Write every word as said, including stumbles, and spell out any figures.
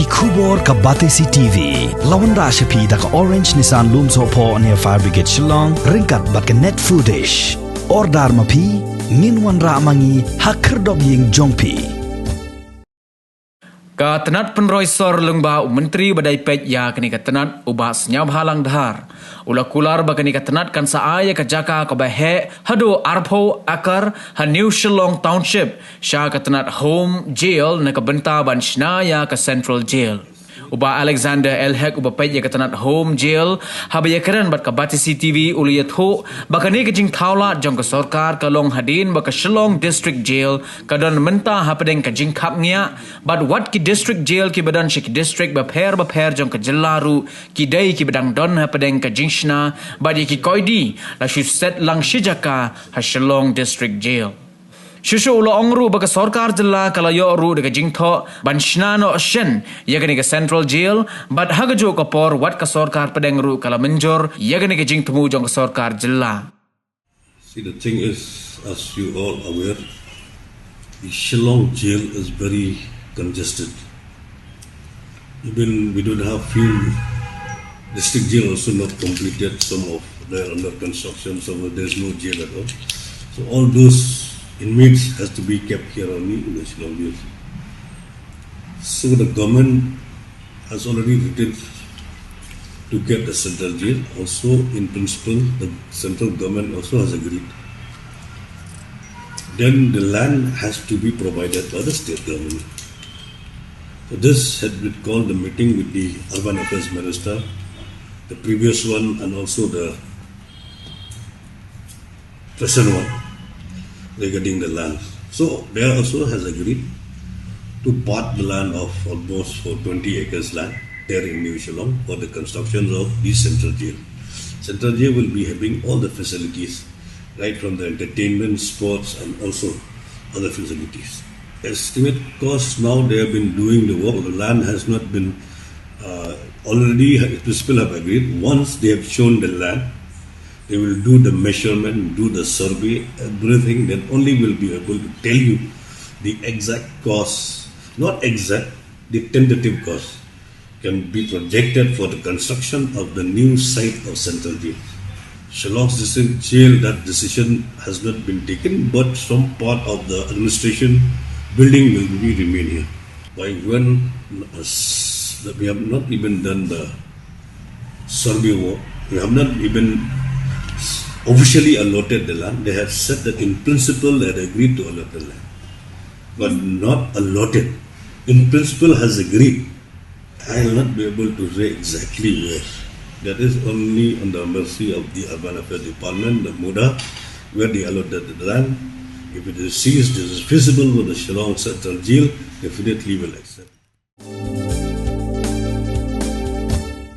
Khubor ka Batesi T V. La wanrah sha phi da ka Orange Nissan Lumsohphoh near Fire Brigade Shillong, ryngkat bad ka Net Foodish. Order ma phi, ngin wanrah ma ngi ha khyrdop ïing jong phi. Ka tnat pynroi sor lyngba u Myntri ba dei peit ïa kane ka tnat, u Bah Sniawbhalang Dhar, u la kular ba kane ka tnat kan sa ai ïa ka jaka kaba heh haduh arphew akar ha New Shillong Township sha ka tnat Home Jail na ka bynta ban shna ïa ka Central Jail. U Bah Alexander L Hek, uba peit ïa ka tnat Home Jail, haba ïakren bad ka Batesi T V, u la ïathuh ba kane ka jingthaw lad jong ka sorkar ka long hadien ba ka Shillong District Jail ka don mynta hapdeng ka jingkhapngiah, bad wat ki district jail kiba don sha ki district bapher bapher jong ka jylla ruh ki dei kiba dang don hapdeng ka jingshna, bad ïa ki koidi la shu set lang shi jaka ha Shillong District Jail. Shuh shuh u la ong ruh ba ka sorkar jylla ka la ïoh ruh da ka jingthoh ban shna noh shen ïa kane ka Central Jail, bad ha kajuh ka por wat ka sorkar pdeng ruh ka la mynjur ïa kane ka jingthmu jong ka sorkar jylla. See, the thing is, as you all aware, the Shillong jail is very congested. Even we don't have few district jail also not completed. Some of they are under construction, some of there's no jail at all. So all those inmates has to be kept here only in the Shillong jail. So the government has already written to get the central jail. Also, in principle, the central government also has agreed. Then the land has to be provided by the state government. So this had been called the meeting with the urban affairs minister, the previous one, and also the present one regarding the land. So they also has agreed to part the land of almost for twenty acres land there in New Shillong for the construction of the central jail. Central jail will be having all the facilities, right from the entertainment, sports, and also other facilities. Estimate cost, now they have been doing the work. The land has not been, uh, already, people have agreed. Once they have shown the land, they will do the measurement, do the survey, everything. Then only will be able to tell you the exact cost, not exact, the tentative cost can be projected for the construction of the new site of Central Jail. Shillong District Jail, that decision has not been taken, but some part of the administration building will be remain here. By when, uh, s-, we have not even done the survey work, we have not even s-, officially allotted the land. They have said that in principle they had agreed to allot the land, but not allotted. In principle has agreed. I will not be able to say exactly where. That is only on the mercy of the Urban Affairs Department, the MUDA, where they allotted the land. If it is seized, it is feasible for the Shillong Central Jail, definitely will accept.